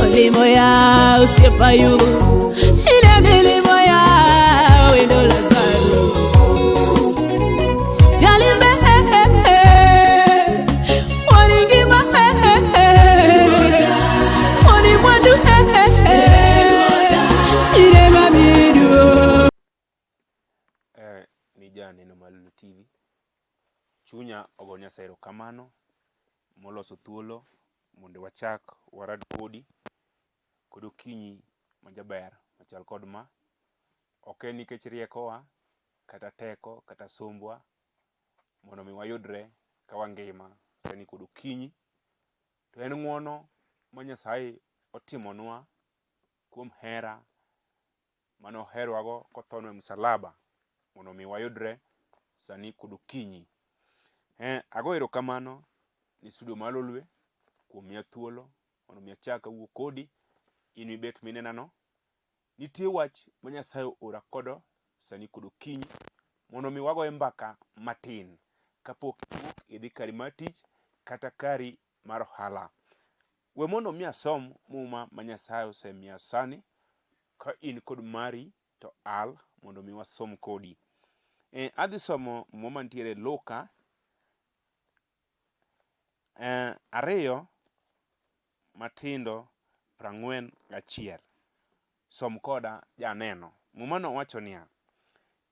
Olimo ya osiepa yugo ine milimo ya wendo Lazaro Jalimbe Waningima Wanimwandu Ine mamidu. Ni janeno mar Lulu TV. Chunya ogo Nyasaye erokamano moloso thuolo mondo wachak warad kodi kod okinyi majaber machal kod ma. Ok en nikech riekowa kata teko kata sombwa mondo mi wayudre ka wangima sani kod okinyi. To en ng'uono ma Nyasaye otimonwa kuom hera mane oherowago kothonwa e msalaba mondo mi wayudre sani kod okinyi. Eh, ago erokamano ni studio mar Lolwe kuom miya thuolo mondo mi achak awuo kodi in mibet minenano. Nitie wach ma Nyasaye oora kodo sani kod okinyi mondo mi wagoye mbaka matin kapok iwuok idhi kari mar tich kata kari mar ohala. We mondo mi asom muma ma Nyasaye osemiya sani ka in kod mari to al mondo mi wasom kodi. E, adhi somo muma mantiere Luka e, ariyo matindo prang'wen gachiel. Som koda janeno. Muma no wacho niya,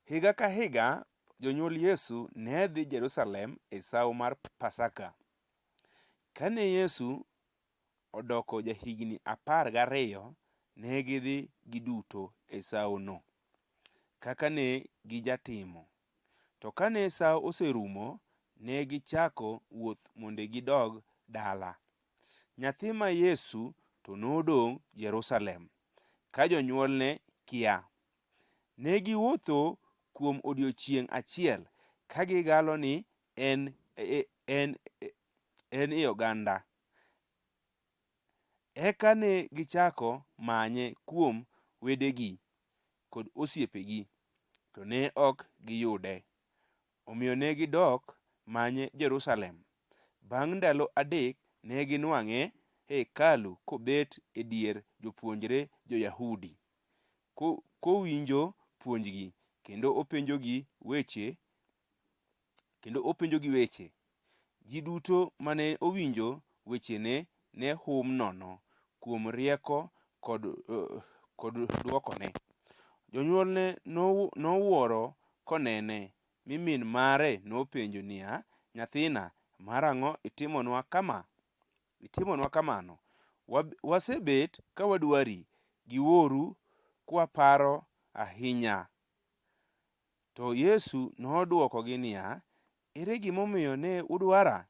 higa ka higa jonyuol Yesu ne dhi Jerusalem e sawo mar Pasaka. Kane Yesu odoko jahigni 12, ne gidhi giduto e sawono, kaka ne gijatimo. To kane sawo oserumo, ne gichako wuoth mondo gidog dala. Nyathi ma Yesu to nodong' Jerusalem, ka jonywolne kia. Ne giwuotho kuom odiechieng' achiel ka gigalo ni en, en, en e oganda. Eka ne gichako manye kuom wedegi kod osiepegi, to ne ok giyude. Omiyo ne gidok manye Jerusalem. Bang' ndalo adek ne ginwang'e e hekalu kobet e dier jopuonjre jo-Yahudi, kowinjo puonjgi kendo openjogi weche kendo openjogi weche. Ji duto mane owinjo wechene ne hum nono kuom rieko kod, kod dwokone. Jonywolne nowuoro konene, mi min mare nopenjo niya, Nyathina, marang'o itimonwa kama? Itimonwa kamano? Wasebet ka wadwari gi wuoru kwaparo ahinya. To Yesu nodwokogi niya, Ere gimomiyo ne udwara?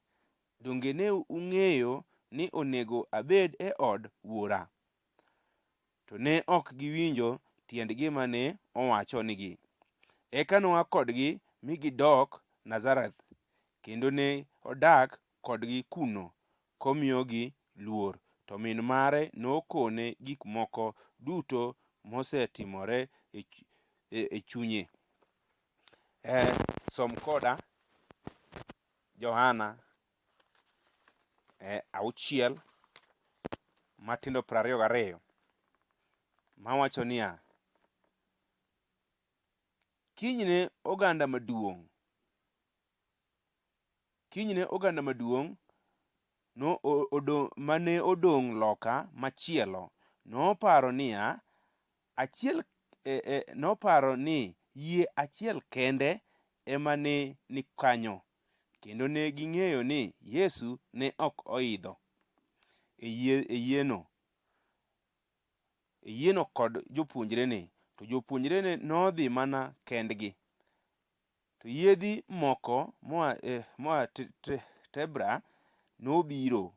Donge ne ung'eyo ni onego abed e od Wuora? To ne ok giwinjo tiend gima ne owachonigi. Eka noa kodgi mi gidok Nazareth, kendo ne odak kodgi kuno, komiyogi luor. To min mare nokone gik moko duto mosetimore e chunye. Som koda Johana 6 matindo 22 mawacho niya, kinyne oganda maduong' kinyne oganda maduong' no, odo, mane odong' loka machielo noparo niya achiel e, e, noparo ni yie achiel kende ema ne ni kanyo kendo ne ging'eyo ni Yesu ne ok oidho e yie e yieno e yieno kod jopuonjrene, to jopuonjrene nodhi mana kendgi. To yiedhi moko moa, eh, moa Tebra nobiro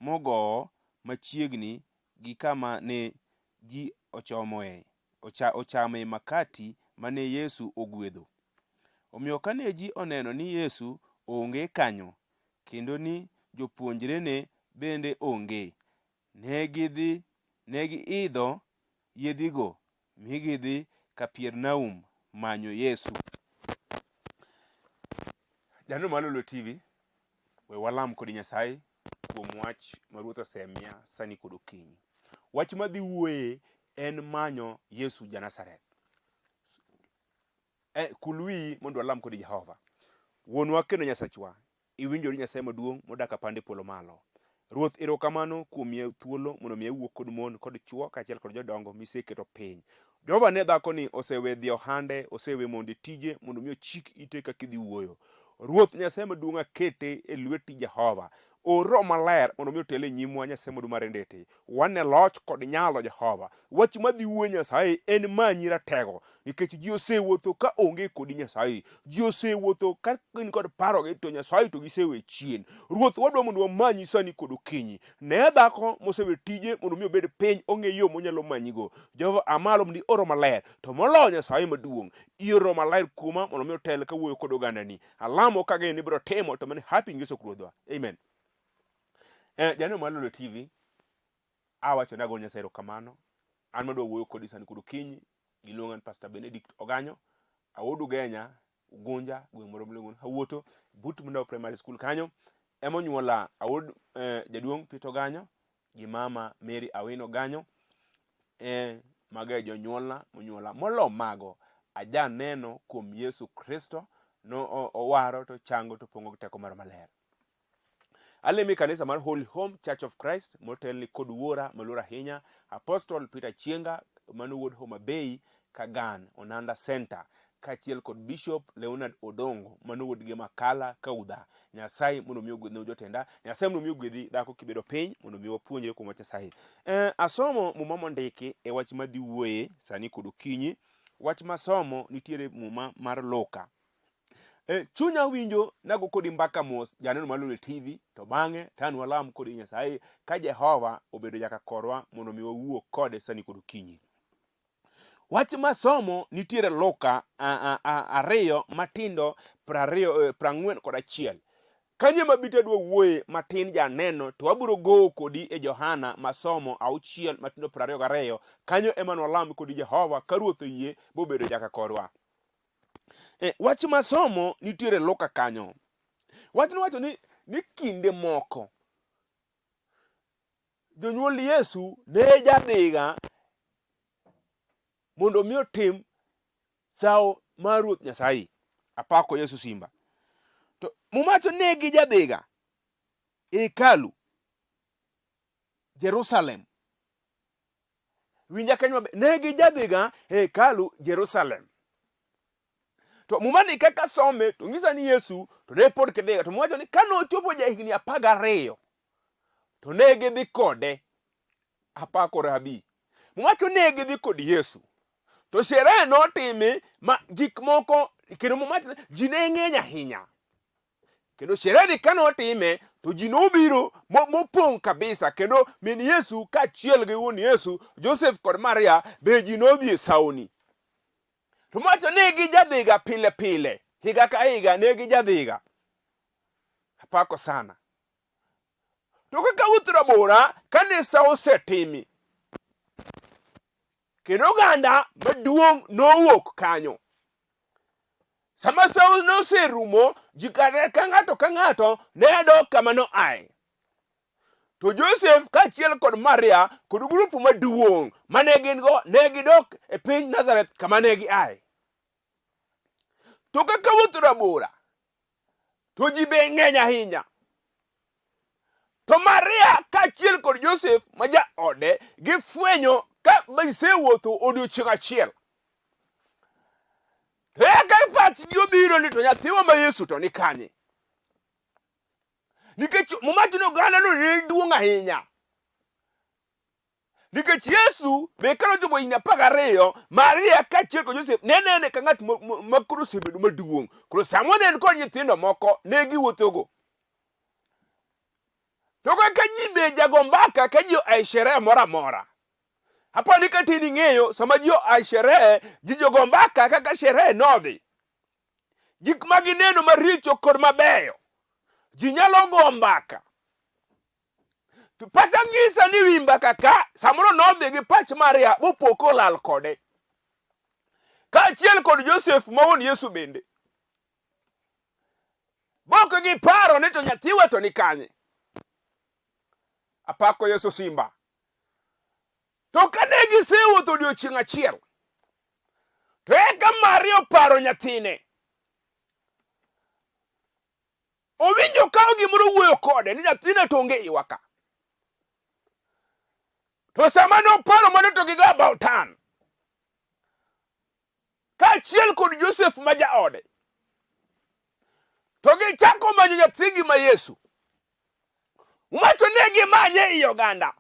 mogowo machiegni gi kama ne ji ochomoe, ocha, ochame makati mane Yesu ogwedho. Omiyo kane ji oneno ni Yesu onge kanyo, kendo ni jopuonjrene bende onge, ne gidhi, ne giidho yiedhigo mi gidhi Kapernaum manyo Yesu. Janeno mar Lolwe TV, we walam kod Nyasaye kuom wach ma Ruoth osemiya sani kod okinyi. Wach madhi wuoye en manyo Yesu ja Nazareth. Eh, kul wiyi mondo walam kodi Jehova. Wuonwa kendo Nyasachwa, Iwinjori Nyasaye maduong' modak apande polo malo. Ruoth erokamano kuom miya thuolo mondo mi awuo kod mon kod chwo kaachiel kod jodongo miseketo piny. Jehova ne dhakoni osewe dhi ohande, osewe mondo tije mondo mi ochik ite kaka idhi wuoyo. Ruoth Nyasaye maduong' akete e lweti Jehova. Or Roho Maler mondo mi otel e nyimwa Nyasaye maduong' mar ndete. Wane loch kod nyalo Jehova. Wach madhi wuoyo Nyasaye en manyi ratego nikech ji osewuotho ka onge kodi Nyasaye. Ji osewuotho ka gin kod parogi to Nyasaye to gisewe chien. Ruoth wadwa mondo wamanyi sani kod okinyi. Ne dhako mosewe tije mondo mi obed piny ong'e yo monyalo manyigo. Jehova amalo mondo ioro maler to moloyo Nyasaye maduong' ioro maler kuoma mondo mi otel kawuoyo kod ogandani. Alamo kageno ni ibiro timo to mane happy Yesu Ruodhwa. Amen. Eh, janeno mar Lolo TV, awacho ni ago Nyasaye erokamano. An madwa wuoyo kodi sani kod okinyi, giluonga ni Pastor Benedict Oganyo, awuod Ugenya, Ugunja, gweng' moro miluongo ni Hawuoto, but Mndao Primary School kanyo. Ema onyuola awuod eh, jaduong' Peter Oganyo gi mama Mary Awino Oganyo. Eh, mago e jonyuolna monyuola. Molo mago, ajaneno kuom Yesu Kristo, no owaro to chango to pong'o gi teko mar maler. Alemo e kanisa mar Holy Home Church of Christ motelni kod wuora maluor ahinya Apostle Peter Chienga mano wuod Homa Bay Kagan Onanda Center kaachiel kod Bishop Leonard Odongo mano wuod gi Makala Kaudha. Nyasaye mondo mi ogwedhnu jotenda. Nyasaye mondo mi ogwedhi dhako kibedo piny mondo mi wapuonjre kuom wach Nyasaye. Eh, asomo muma mondiki e wach madhi wuoye sani kod okinyi. Wach masomo nitiere muma mar Luka E, chunya winjo nago kodi mbaka mos janeno mar Lolwe TV to bang'e to an walam kodi Nyasaye ka Jehova obedo jaka korwa mondo mi wawuo kode sani kod okinyi. Wach masomo nitiere Luka ariyo matindo 41. Kanyo ema bite adwa wuoye matin janeno to wabiro gowo kodi e Johana masomo 6 matindo 22 kanyo ema nwalam kodi Jehova ka Ruoth oyie bobedo jaka korwa. E, wach masomo nitiere Luka kanyo. Wach nowacho ni, ni kinde moko jonyuol Yesu ne jadhiga mondo omi otim sawo mar Ruoth Nyasaye. Apako Yesu simba. To Muma wacho ne gijadhiga e hekalu Jerusalem. Winja kanyo maber. Ne gijadhiga e hekalu Jerusalem. To Muma ni kaka some to ng'isa ni Yesu to ne pod kidhiga. To Muma wacho ni ka nochopo jahigni 12 to ne gidhi kode. Apako Rabi. Muma wacho ne gidhi kod Yesu. To sherehe notimi ma gik moko kendo Muma wacho ni ji ne ng'eny ahinya. Kendo sherehe ka notime to ji nobiro mopong' kabisa kendo min Yesu kaachiel gi wuon Yesu Joseph kod Maria be ji nodhi e sawoni. To macho ne gijadhiga pile pile higa ka higa ne gijadhiga. Apako sana. To kaka wuoth rabora kane sawo osetimi kendo oganda maduong' nowuok kanyo. Sama sawo noserumo, ji kare ka ng'ato ka ng'ato ne dok kama noaye. To Josef kaachiel kod Maria kod grup maduong' mane gin-go ne gidok e piny Nazareth kama ne giaye. To kaka wuoth rabora, to ji be ng'eny ahinya. To Maria kaachiel kod Josef ma jaode gifwenyo ka gisewuotho odiechieng' achiel. To eka pachgi obiro ni to nyathiwa ma Yesu to ni kanye? Nikech Muma wacho ni ogandano ne duong' ahinya. Nikech Yesu be ka nochopo higni 12, Maria kaachiel kod Josef ne nene ka ng'at ma koro osebedo maduong'. Koro sama ne en kod nyithindo moko, ne giwuothogo. To kaka ji be jago mbaka ka ji oa e sherehe moro amora. Aparo ni ka tin ing'eyo sama ji oa e sherehe, ji jogo mbaka kaka sherehe nodhi. Gik ma gineno maricho kod mabeyo. Ji nyalo go mbaka. To pacha ng'isa ni wi mbaka ka samoro nodhi gi pach Maria bopo kolal kode. Kaachiel kod Josef ma wuon Yesu bende. Bok giparo ni to nyathiwa to ni kanye. Apako Yesu simba. To kane gisewuotho odiechieng' achiel, to eka Maria oparo nyathine. Owinjo ka gimoro wuoyo kode ni nyathina to onge iwa ka. To sama noparo mano to gigo about turn. Kaachiel kod Josef ma jaode. To gichako manyo nyathigi ma Yesu. Wacho ne gimanye ei oganda.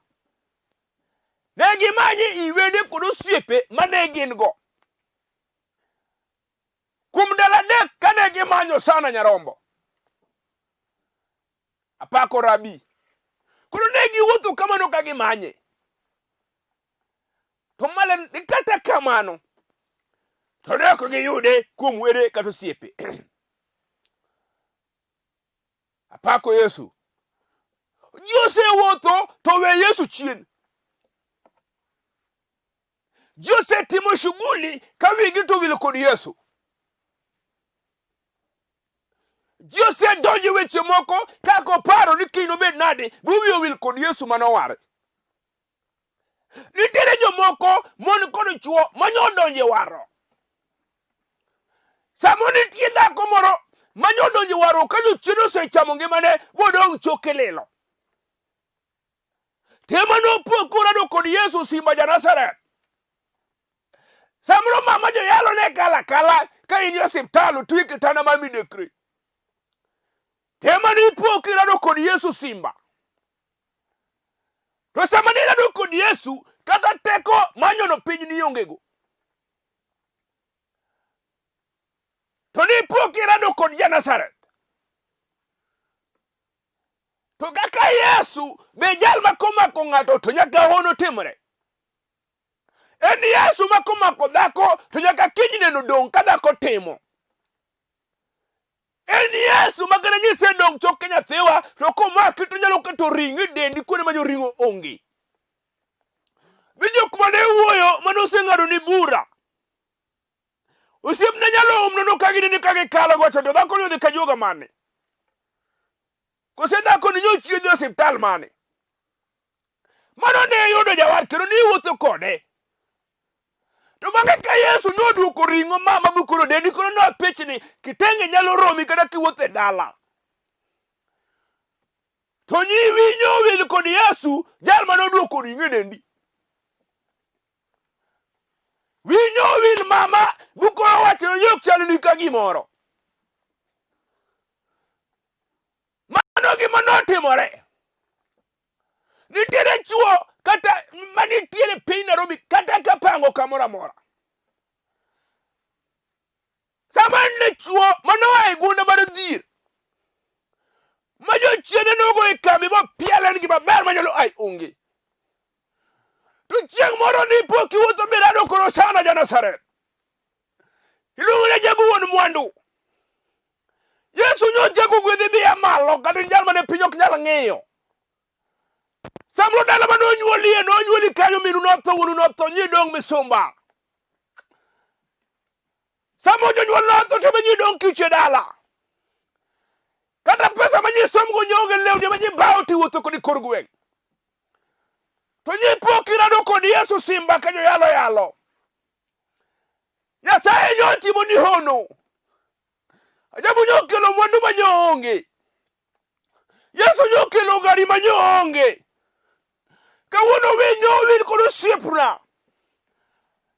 Ne gimanye ei wede kod osiepe ma ne gin go. Kuom ndalo adek kane gimanyo sana nyarombo. Apako rabi. Koro ne giwuotho kamano ka gimanye. To male kata kamano to ne ok giyude kuom wede kata osiepe. Apako Yesu. Ji osewuotho to we Yesu chien. Ji osetimo shughuli ka wigi to wil kod Yesu. Ji osedonjo e weche moko kaka oparo ni kiny nobed nade, bo wiye owil kod Yesu mane oware. Nitiere jomoko mon kod chwo manyo odonjo e warruok. Samo nitie dhako moro manyo odonjo e warruok ka jochiende osechamo ngimane bodong' choke lilo. Tema nopo korado kod Yesu simba ja Nazareth. Samoro mama joyalo ne kala kala ka in e osiptal otwe kitanda mar midekre. Tema nipo kirado kod Yesu simba. To sama nirado kod Yesu kata teko manyono piny niongego. To nipo kirado kod ja Nazareth. To kaka Yesu be jal ma komako ng'ato to nyaka hono timre. En Yesu ma komako dhako to nyaka kiny neno dong' ka dhako timo. En Yesu ma kata nyise dong' choke nyathiwa to komaki to nyalo keto ring'o e dendi kuonde ma joring'o onge. Ni jok mane wuoyo mane oseng'ado ni bura. Osiepne nyalo um nono ka ginene ka gikalo gocho to dhako ni odhi kajuoga mane? Kose dhako ni nyochiedhi e osiptal mane? Mano ne yudo jawar kendo ne iwuotho kode. To bang'e ka Yesu noduoko ring'o mama bukoro dendi koro nopichni kitenge nyalo romi kata kiwuotho e dala. To nyi winyo owil kod Yesu jal mane oduoko ring'o e dendi. Winyo owil mama bukoro wacho ni ok chalni ka gimoro. Mano gima notimore. Nitiere chuo kata manitiere piny Nairobi kata kapango kamoro amora. Sama ne chuo manoa e gunda mar dhier ma jochiende nogo e kambi mopiel en gima ber manyalo ai onge. To chieng' moro dipo kiwuotho birado koro sana ja Nazareth. Iluongo ni jago wuon mwandu. Yesu nyochako gwedhi biya malo kata jal mane piny ok nyal ng'iyo. Samoro dala mane onyuolie nonyuoli kanyo minu notho wuonu notho nyi dong' misumba. Samo jonyuol notho to be nyi dong' kich e dala. Kata pesa ma nyi somgo nyonge lewni ma nyi bawo tiwuotho kod e kor gweng'. To nyi pok irado kod Yesu simba ka joyalo yalo. Nyasaye nyo timo ni hono. Ajabu nyo kelo mwandu ma nyo onge. Yesu nyo kelo gari ma nyo onge. Kawuono we nyo wil kod osiepna.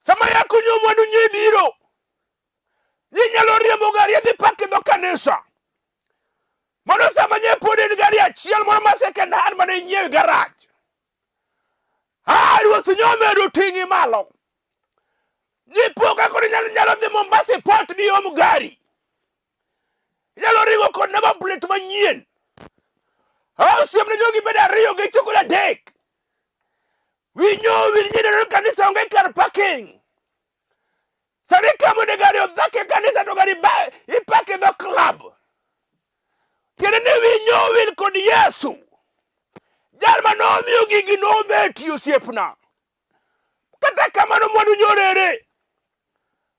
Sama yako nyo mwandu nyo biro. Inyalo riembo gari adhi pake dho kanisa. Mano sama nye pod en gari achiel moro ma second hand mane inyiew e garage. Ah, ruoth nyomedo ting'i malo. Jipo ka koro inyalo nyalo dhi Mombasa e port bi om gari. Inyalo ringo kod number plate manyien. Ah, osiepne jogi bedo ariyo geche kod adek. Winyo winj ni kanisa onge kar parking. Sani kama ne gari odhak e kanisa to gari ba ipak e dho club. Tiende ni winyo wil kod Yesu. Jal ma nomiyo gigi nobeti osiepna. Kata kamano mwandu nyorere.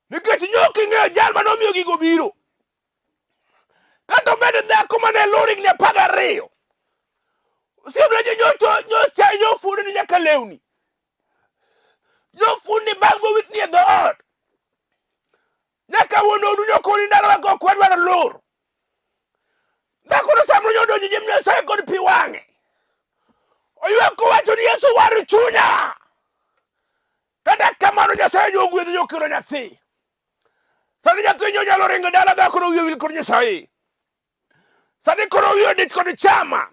Nikech nyok ing'eyo jal ma nomiyo gigo biro. Kata obed dhako mane luwo higni 12. Osiepna ji nyocha nyofundo ni nyaka lewni. Jofundi bag mowitni e dhoot. Nyaka wuon odu nyokoni ndalowa go ok wadwar lor. Dhakono samoro nyodonjo nyim Nyasaye kod pi wang'e. Oywak kowacho ni Yesu war chunya. Kata kamano Nyasaye nyogwedho nyokelo nyathi. Sani nyathi nyonyalo ringo dala dhakono wiye wil kod Nyasaye. Sani koro wiye odich kod chama.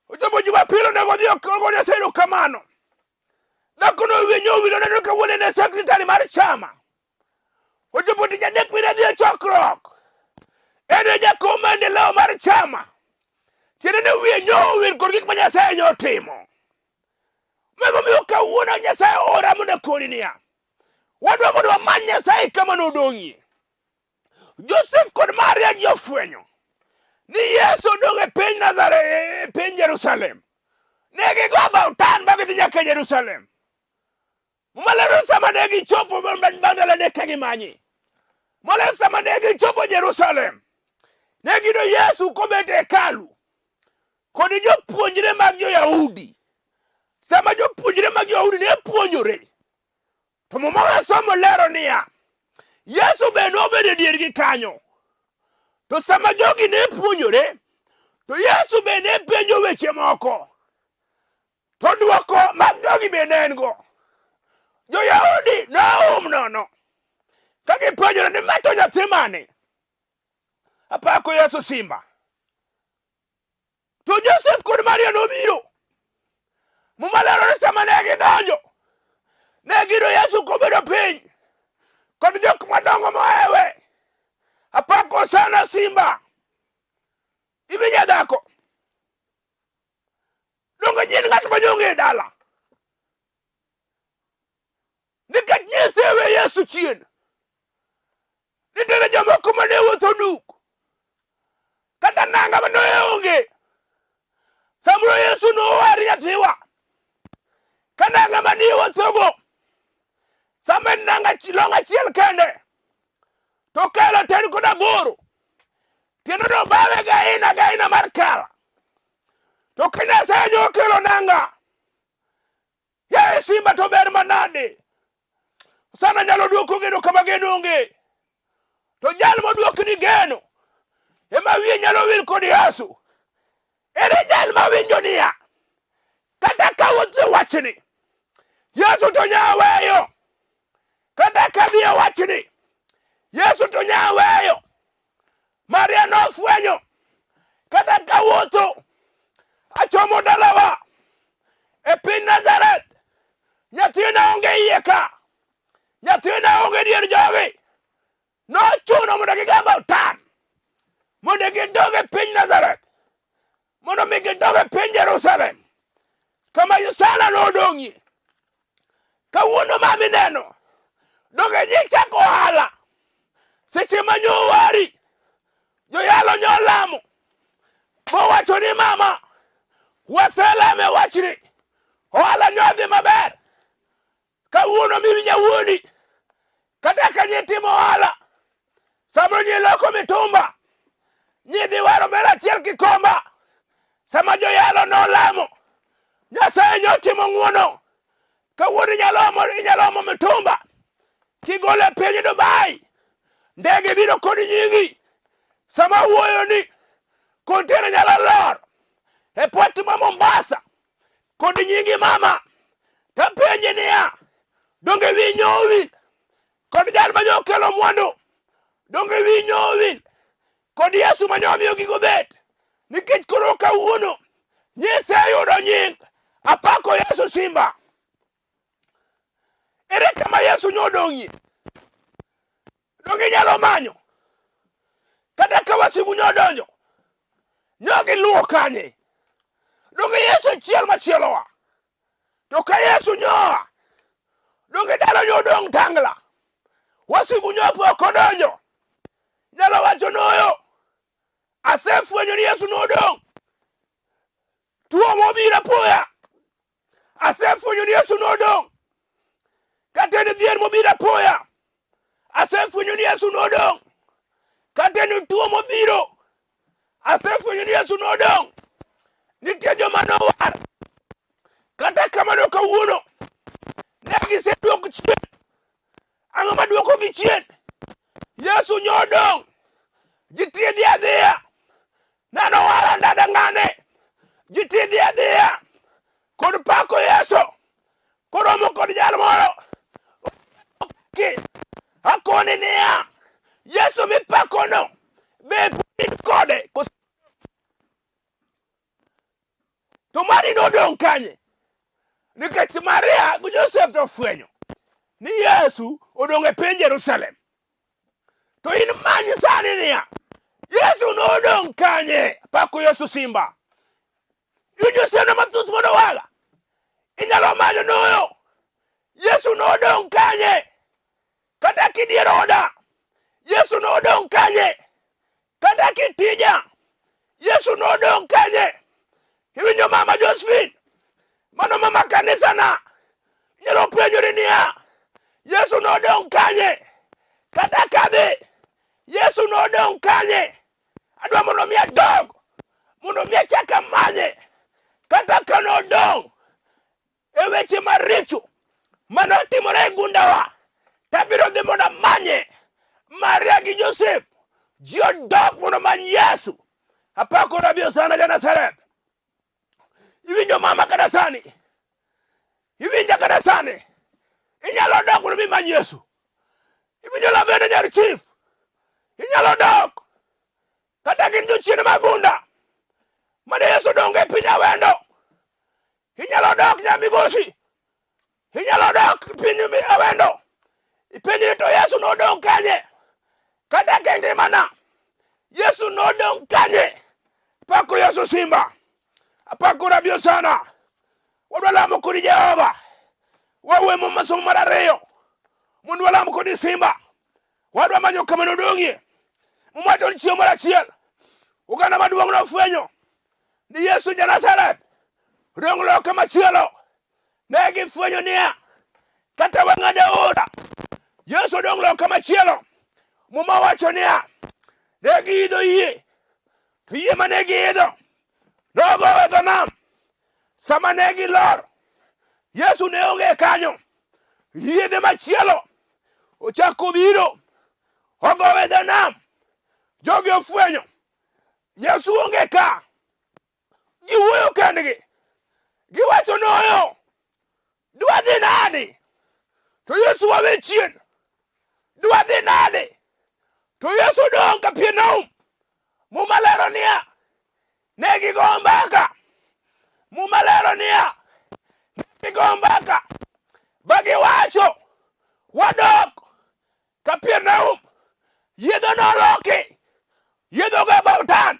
Ochopo Jumapil onego odhi ogo Nyasaye erokamano. Dhakono wiye nyowil oneno ka wuone ne sekretari mar chama. Ochopo tich adek mine dhi e chokruok. En e jakom maendeleo mar chama. Tiende ni wiye nyowil kod gik ma Nyasaye nyotimo. Momiyo kawuono Nyasaye ora mondo akoni niya, wadwa mondo wamany Nyasaye kama nodong'ie. Josef kod Maria ji ofwenyo ni Yesu odong' e piny Nazareth, e piny Jerusalem. Ne gigo about town ba gidhi nyaka Jerusalem. Muma lero sama ne gichopo bang' ndalo adek ka gimanyi. Muma lero sama ne gichopo Jerusalem, ne giyudo Yesu kobet e hekalu kod jopuonjre mag jo-Yahudi. Sama jopuonjre mag jo-Yahudi ne puonjore, To Muma wasomo lero niya, Yesu be nobedo e diergi kanyo. To sama jogi ne puonjore, to Yesu be ne penjo weche moko. To dwoko mag jogi be ne en go. Jo-Yahudi nohum nono ka gipenjore ni ma to nyathi mane? Apako Yesu simba. To Josef kod Maria nobiro. Muma lero ni sama ne gidonjo, ne giyudo Yesu kobedo piny kod jok madongo mohewe. Apako sana simba. Iwinja dhako? Donge jin ng'at ma nyonge e dala? Nikech nyisewe Yesu chien. Nitiere jomoko mane wuotho duk. Kata nanga mane onge. Samoro Yesu nowari nyathiwa. Ka nanga mane iwuothogo. Sama en nanga long achiel kende. To kelo to en kod agoro. Tiende no bawe gaina gaina mar kala. To ka Nyasaye nokelo nanga. Yaye simba to ber manade. Sana nyalo duoko geno kama geno onge. To jal moduokni geno ema wiye nyalo wil kod Yesu. Ere jal mawinjo niya, kata ka wuotho e wachni, Yesu to nya weyo. Kata ka dhi e wachni, Yesu to nya weyo. Maria nofwenyo kata ka wuotho achomo dalawa e piny Nazareth, nyathina onge iye ka, nyathina onge dier jogi. Nochuno mondo gigamba otan mondo gidog e piny Nazareth, mondo mi gidog e piny Jerusalem kama Yosana nodong'ie. Kawuono ma mineno donge nyi chako ohala seche ma nyowari joyalo nyolamo mowacho ni mama waselame wachni ohala nyodhi maber Kawuono miwinja wuoni kata ka nyitimo ohala samoro nyiloko mitumba nyidhi waro bel achiel kikomba sama joyalo nolamo Nyasaye nyotimo ng'uono kawuono inyalo omo inyalo omo mitumba kigolo e piny Dubai ndege biro kod nyingi sama wuoyo ni kontena nyalo lor e port ma Mombasa kod nyingi mama tapenje niya donge wi nyowil kod jal ma nyokelo mwandu donge wi nyowil kod Yesu ma nyomiyo gigo bet nikech koro kawuono nyiseyudo nying apako Yesu simba ere kama Yesu nyodong'ie Donge inyalo manyo? Kata ka wasigu nyodonjo, nyo giluwo kanye? Donge Yesu chiel machielowa? To ka Yesu nyoa, donge dala nyodong' tangla? Wasigu nyopo ok odonjo. Nyalo wacho noyo, asefwenyo ni Yesu nodong'. Tuo mobiro apoya, Asefwenyo ni Yesu nodong'. Kata en dhier mobiro apoya. Asefwenyo ni Yesu nodong'. Kata en tuo mobiro. Asefwenyo ni Yesu nodong'. Nitie joma nowar. Kata kamano kawuono ne gise Dwok chien. Ang'o maduokogi chien? Yesu nyodong'. Ji tidhi adhiya. Nano wala ndada ng'ane. Ji tidhi adhiya. Kod pako Yesu. Koromo kod jal moro. Ki. Akoni niya. Yesu mipakono. Be in kode. To mari nodong' kanye? Nikech Maria gi Josef to ofwenyo ni Yesu odong' e piny Jerusalem. To in many sani niya, Yesu nodong' kanye? Pako Yesu simba. Iwinjo siana mathoth mondo waga. Inyalo manyo noyo. Yesu nodong' kanye? Kata kidier oda, Yesu nodong' kanye? Kata kitija, Yesu nodong' kanye? Iwinjo mama Josephine? Mano mama kanisana. Inyalo penjori niya, Yesu nodong' kanye? Kata kadhi, Yesu nodong' kanye? Adwa mondo mi adog, mondo mi achak amanye. Kata ka nodong' e weche maricho mane otimore e gundawa, tabiro dhi mondo amanye. Maria gi Josef ji odok mondo omany Yesu. Apako Rabi Hosana ja Nazareth. Iwinjo mama kata sani? Iwinja kata sani? Inyalo dok mondo mi imany Yesu. Iwinjo Lavenda nyar chief? Inyalo dok kata gin jochiende mag gunda mane Yesu odongo e piny Awendo. Inyalo dok Nyamigosi, inyalo dok piny Awendo. Ipenjri to Yesu nodong' kanye? Kata ka ngimana, Yesu nodong' kanye? Pako Yesu simba, apako Rabi Hosana. Wadwa lamo kodi Jehova, wawemo masomo mar ariyo mondo walam kodi simba. Wadwa manyo kama nodong'ie. Muma wacho ni chieng' moro achiel oganda maduong' nofwenyo ni Yesu ja Nazareth odong' loka machielo. Ne gifwenyo niya, kata wang'ado aora, Yesu odong' loka machielo. Muma wacho niya, ne giidho yie, to yie mane giidho nogowo e dho nam. Sama ne gilor, Yesu ne onge kanyo. Yiedhe machielo ochako biro, ogowo e dho nam. Jogi ofwenyo Yesu onge ka. Giwuoyo kendgi, giwacho noyo, dwadhi nadi? To Yesu wawe chien. Dwadhi nadi? To Yesu dong' Kapernaum. Muma lero niya, ne gigo mbaka. Muma lero niya, ne gigo mbaka ba giwacho, wadok Kapernaum. Yiedho noloki, yiedho go about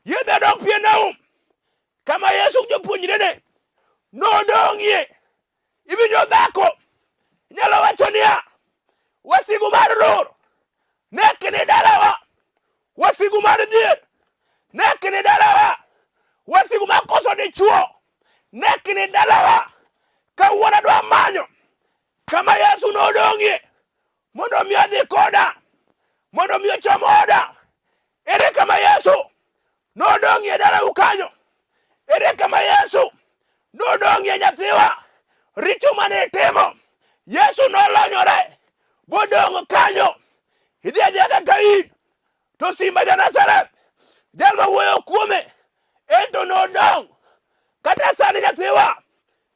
yiedho dok Kapernaum, kama Yesu gi jopuonjrene nodong'ie. Iwinjo dhako nyalo wacho niya, wasigu mar lor ne kini dalawa, wasigu mar dhier ne kini dalawa, wasigu mar koso dichuo ne kini dalawa. Kawuono adwa manyo kama Yesu nodong'ie mondo mi odhi koda, mondo mi ochom oda. Ere kama Yesu nodong'ie dalau kanyo? Ere kama Yesu nodong'ie nyathiwa? Richo mane itimo, Yesu nolonyore bodong' kanyo. Idhi adhiya kaka in, to simba ja Nazareth, jal ma wuoyo kuome, en to nodong'. Kata sani nyathiwa,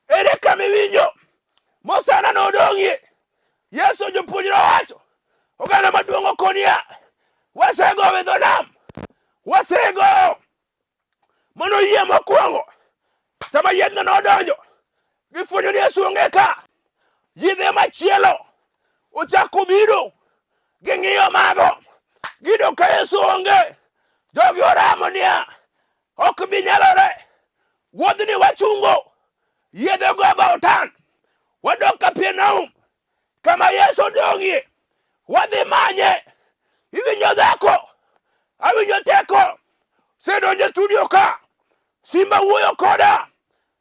ere kama iwinjo mosana nodong'ie? Yesu jopuonjre owacho, oganda maduong' okoniya, wasegowo e dho nam, wasegowo. Mano yie mokwongo. Sama yiedhno nodonjo, gifwenyo ni Yesu onge ka. Yidhe machielo ochako biro, ging'iyo mago, giyudo ka Yesu onge. Jogi oramo niya, ok bi nyalore, wuodhni wachungo, yiedhe go about turn, wadok Kapernaum kama Yesu odong'ie, wadhi manye. Iwinjo dhako, awinjo teko, sedonjo e studio ka, Simba wuoyo koda,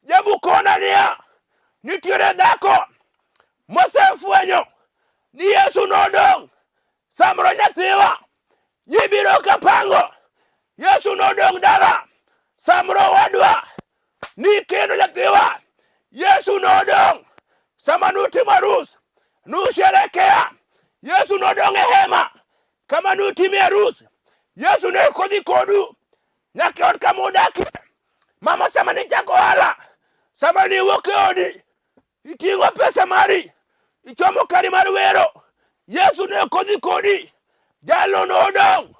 jabu kona niya, nitiere dhako mosefwenyo ni Yesu nodong' samoro nyathiwa nyibiro kapango Yesu nodong' dala samoro wadwa ni kendo nyathiwa Yesu nodong' Sama nutimo arus, nusherekea, Yesu nodong' e hema kama nutime arus. Yesu ne ok odhi kodu nyaka e ot kama udakie. Mama, sama nichako ohala, sama niwuok e odi, iting'o pesa mari, ichomo kari mar wero, Yesu ne ok odhi kodi. Jalo nodong'.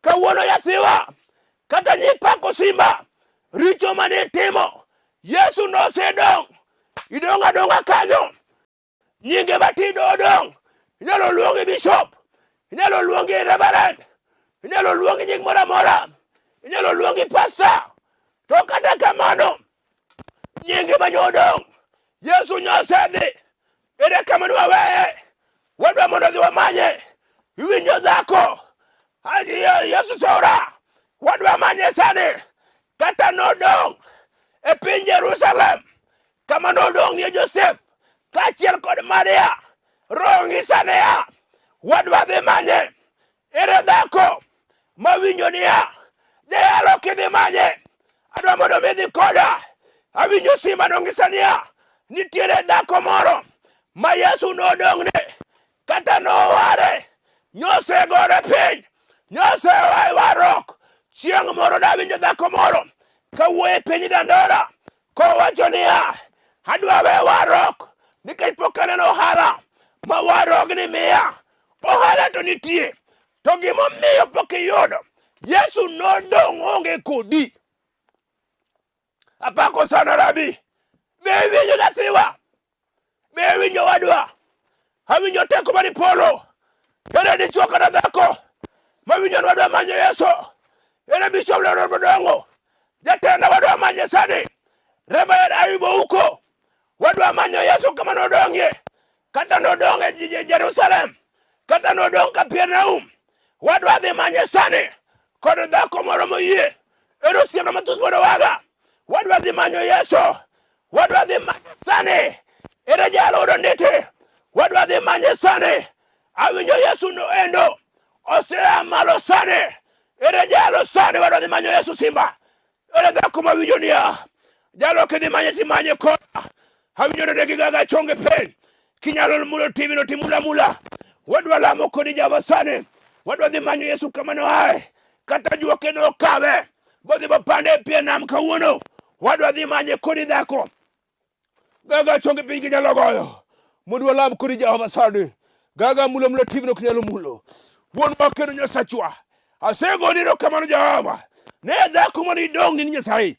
Kawuono nyathiwa, kata nyipako simba, richo mane itimo, Yesu nosedong'. Idong' adong'a kanyo. Nyinge matindo odong'. Inyalo luongi bishop, inyalo luongi reverend, inyalo luongi nying moro amora, inyalo luongi pastor. To kata kamano, nyinge ma nyodong', Yesu nyosedhi. Ere kama nwaweye? Wadwa mondo odhi wamanye. Iwinjo dhako? Yesu sora. Wadwa manye sani. Kata nodong' e piny Jerusalem kama nodong'ie Josef kaachiel kod Maria. Roho ng'isa niya, wadwa dhi manye. Ere dhako mawinjo niya, jayalo kidhi manye, adwa mondo mi idhi koda. Awinjo simba nong'isa niya, nitiere dhako moro ma Yesu nodong'ne kata noware, nyosegore piny, nyosewae warruok. Chieng' moro nawinjo dhako moro kawuoyo e piny Dandora kowacho niya, adwa we warruok nikech pok aneno ohala ma warruogni miya. Ohala to nitie, to gimomiyo pok iyudo, Yesu nodong' onge kodi. Apako sana Rabi. Be iwinjo nyathiwa? Be iwinjo wadwa? Awinjo teko mar polo. Ere dichwo kata dhako mawinjo ni wadwa manyo Yesu? Ere bishop Leonard Modongo? Jatenda wadwa manye sani. Reverend Ayubu Ouko. Wadwa manyo Yesu kama nodong'ie. Kata nodong' e Jerusalem. Kata nodong' Kapernaum. Wadwa dhi manye sani. Kod dhako moro moyie. Ero osiepna mathus mondo waga. Wadwa dhi manyo Yesu. Wadwa dhi manye sani. Ere jalo odo nditi. Wadwa dhi manye sani. Awinjo Yesu no endo. Osea malo sani. Ere jalo sani wadwa dhi manyo Yesu simba. Ere dhako mawinjo niya, jalo kidhi manye timanye koda. Awinjo nade gi gaga chonge piny. Kinyalo mulo TV no timula mula. Wadwa lamo kodi java sani. Wadwa dhi manyo Yesu kama noaye. Kata juoke nokawe. Bodhi bopande e pien nam kawuono. Wadwa dhi manye kodi dhako. Gaga chonge piny kinyalo goyo. Mondo walam kodi Jehova sani. Gaga mulo mulo TV no kinyalo mulo. Wuonwa kendo Nyasachwa. Asegoni erokamano Jehova. Ne dhako mane idong' ni Nyasaye.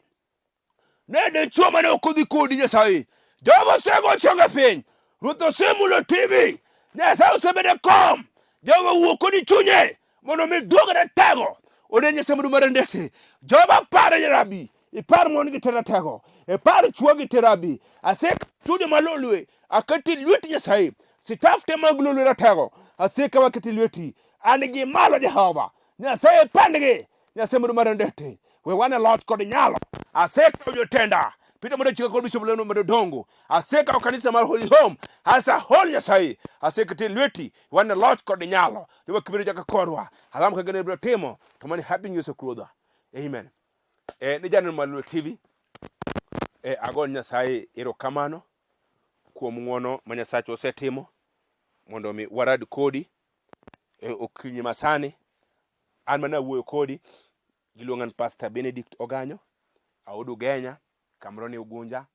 Ne dichwo mane ok odhi kodi Nyasaye. Jehova osego chonge piny. Ruoth osemulo TV. Nyasaye osebedo e kom. Jehova wuo kodi chunye mondo mi duog ratego. Ode Nyasaye mondo mar ndete. Jehova pare jarabi. Ipar mon gi teratego. Ipar chwo gi terabi. Aseka joma lolwe. Aketi lweti Nyasaye. Sitafte mag lolwe ratego. Aseka waketi lweti. An gi malo Jehova. Nyasaye pandgi. Nyasaye mondo mar ndete. We wane loch kod nyalo. Asekawo jotenda. Peter mondo chika kod Bishop Leno mondo dongo. Asekawo kanisa mar Holy Home. Asa hol Nyasaye. Asekete lweti. Wane loch kod nyalo. Joma kibedo jaka korwa. Alam kaka ne biro timo. To mani happy news okruodha. Amen. E, ne janeno mar Luo TV. E, ago Nyasaye erokamano kuom ng'wono ma Nyasache osetimo mondo mi warad kodi e okinyi masani. An mana wuoyo kodi giluonga ni Pastor Benedict Oganyo, aod Ugenya, kamoro ni Ugunja,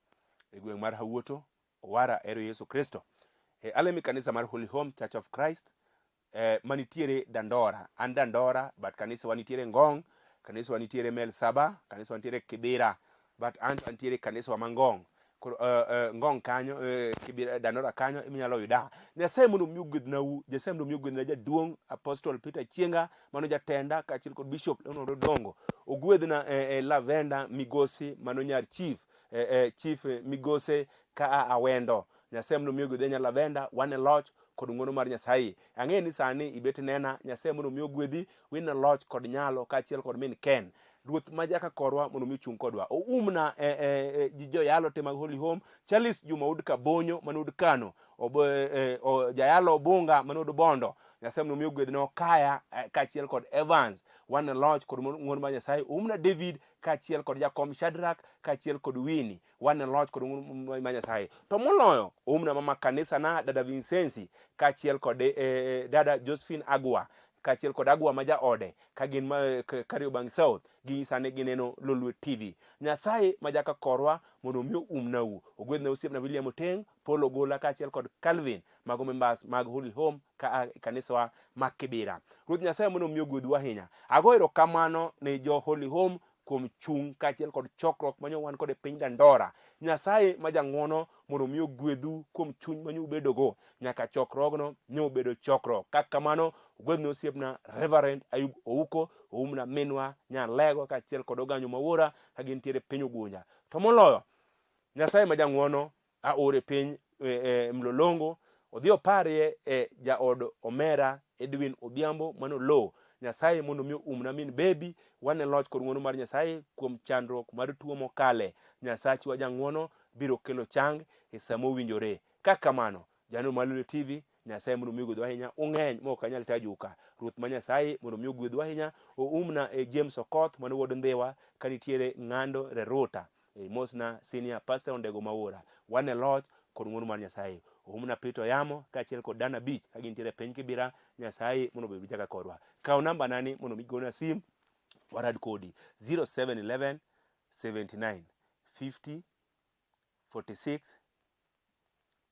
e gweng' mar Hawuoto, Owara ero Yesu Kristo. E, alemo e kanisa mar Holy Home Church of Christ eh, manitiere Dandora. An Dandora, but kanisa wa nitiere Ngong, kanisa wa nitiere Mel Saba, kanisa wa nitiere Kibira, but an to antiere kanisa wa ma Ngong. Koro Ngong kanyo, Kibira, Dandora kanyo iminyalo yuda. Nyasaye mondo omi ogwedhnau, Nyasaye mondo omi ogwedhna jaduong' Apostle Peter Chienga, mano jatenda kaachiel kod Bishop Leonard Odongo. Ogwedhna Lavenda Migosi, mano nyar Chief, Chief Migose ka a Awendo. Nyasaye mondo omi ogwedhe nya Lavenda, wan e loch kod ng'wono mar Nyasaye. Ang'eyo ni sani ibet nena, Nyasaye mondo omi ogwedhi, win e loch kod nyalo kaachiel kod min Ken. Ruoth ma jaka korwa mondo mi ochung' kodwa. Oumna e, e, e, joyalo te mag Holy Home, Charles Juma wuod Kabonyo mane wuod Kano, ob, e, o, jayalo Obunga mane wuod Bondo. Nyasaye mondo mi ogwedhna Okaya eh, kaachiel kod Evans wan e loch kod ng'wono mar Nyasaye. Oumna David kaachiel kod Jakom Shadrack kaachiel kod Winnie wan e loch kod ng'wono mar Nyasaye. To moloyo oumna mama kanisa na dada Vincenzi kaachiel kod eh, eh, dada Josephine Agwa kaachiel kod Agwa ma jaode ka gin ma Kariobangi South ginyisa ni gineno Lolwe TV. Nyasaye ma jaka korwa mondo omi oumnau. Ogwedhna osiepna William Oteng, Paul Ogola kaachiel kod Calvin mago members mag Holy Home ka e kanisawa ma Kibera. Ruoth Nyasaye mondo omi ogwedhu ahinya. Ago erokamano ne jo Holy Home kuom chung' kaachiel kod chokruok manyo wan kod e piny Dandora. Nyasaye ma jang'wono mondo omi ogwedhu kuom chuny manyo ubedogo nyaka chokruogno nyo obedo chokruok. Kaka kamano ogwedhna osiepna Reverend Ayub Ouko, oumna minwa Nyalego kaachiel kod Oganyo Mawuora ka gintiere e piny Ugunja. To moloyo Nyasaye ma jang'wono aore e piny e, e, Mlolongo odhi oparie e jaod omera Edwin Odhiambo mano lowo. Nyasaye mondo mi oumna min bebi wane loch kod ng'wono mar Nyasaye kuom chandruok mar tuo mokale. Nyasachwa jang'wono biro kelo chang e sama owinjore. Ka kamano, janeno mar Lolwe TV, Nyasaye mondo mi ogwedhu ahinya. Ung'eny ma ok anyal tajou ka. Ruoth ma Nyasaye mondo mi ogwedhu ahinya. Oumna e James Okoth mano wuod Ndhiwa ka nitiere Ng'ando Reruta. E mosna senior pastor Ondego Mawuora. Wan e loch kod ng'wono mar Nyasaye. Oumna Peter Oyamo kaachiel kod Dana Beach ka gintiere e piny Kibira. Nyasaye mondo obed jaka kodwa. Kaw namba nani mondo mi gona sim warad kodi 0711 79 50 46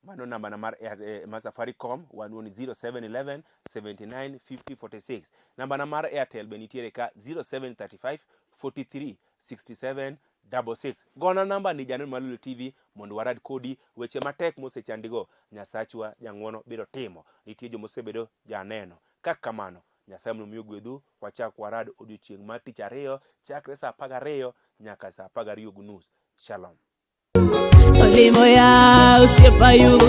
mano namba na mar eh, mar Safaricom wanuo ni 0711 79 50 46. Namba na mar Airtel be nitiere ka 0735 43 67 66. Gona namba ni Janeno mar Lolwe TV mondo warad kodi weche matek mosechandigo Nyasachwa jang'wono biro timo. Nitie jomosebedo janeno. Kaka kamano Nyasaye mondo omi ogwedhu wachak warad odiochieng' mar tich ariyo chakre saa 12 nyaka saa 12:30. Shalom. Olimo ya osiepa yugo.